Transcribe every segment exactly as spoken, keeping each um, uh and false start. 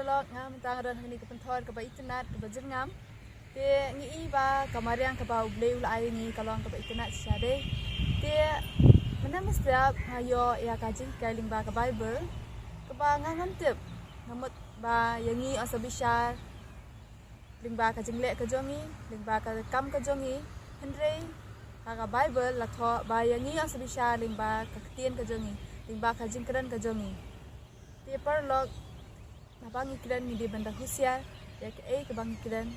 Paralok, nga mynta nga don ha kane ka pynthor kaba itynnad, kaba jyrngam. Te ngi i ba ka mariang kaba U Blei u la ai ngi ka long kaba itynnad shisha de. Te mynta mynstep nga ïoh ïa ka jinghikai lyngba ka Baibl kaba nga ngam tip. Nga mut ba ïa ngi yn sa bishar lyngba ka jingleh ka jong ngi, lyngba ka kam ka jong ngi. Hynrei ha ka Baibl la thoh ba ïa ngi yn sa bishar lyngba ka ktien ka jong ngi, lyngba ka jingkren ka jong ngi. Te paralok, haba ngi kren ngi dei ban da husiar ïa kaei kaba ngi kren.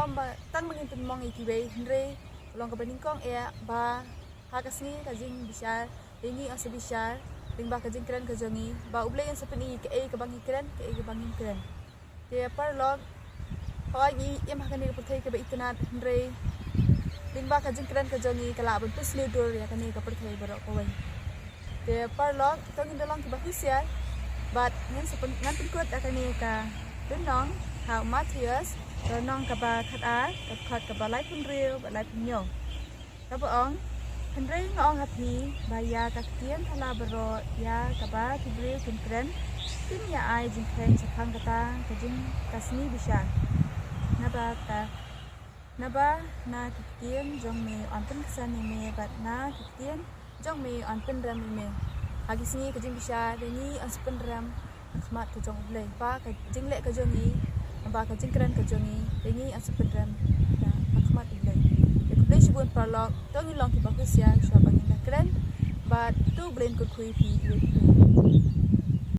Ym ba tang ba ngin pynmong ïa kiwei, hynrei ka long kaba nyngkong eh ba ha ka sngi ka jingbishar ïa ngi yn sa bishar lyngba ka jingkren ka jong ngi, ba U Blei un sa pyni kaei kaba ngi kren, kaei kaba ngim kren. Te paralok, hooid ngi im ha kane ka pyrthei kaba itynnad, hynrei lyngba ka jingkren ka jong ngi ka lah ban pynsniew dur ïa kane ka pyrthei baroh kawei. Te paralok, to ngin da long kiba husiar. Bad ngan sa pyn-, ngan pynkut ïa kane ka lynnong ha u Mathaios, lynnong kaba khatar, ka dkhot kaba laiphew hynriew bad laiphew hynñiew, kaba ong: Hynrei nga ong ha phi ba ïa ka ktien thala baroh ïa kaba ki briew kin kren, kin ïa ai jingkheiñ shaphang kata ka jing ka sngi bishar. Naba ka, naba na ki ktien jong me yn pynksan ïa me, bad na ki ktien jong me yn pynrem ïa me. Ha ki sngi ka jingbishar ïa ngi yn sa pynrem ha khmat ka jong U Blei. Ba ka jingleh ka jong ngi, ba ka jingkren ka jong ngi ïa ngi yn sa pynrem ha khmat U Blei. Te khublei shibun paralok, to ngin long kiba husiar shuwa ba ngin da kren. Bad to U Blei un kyrkhu ïa phi.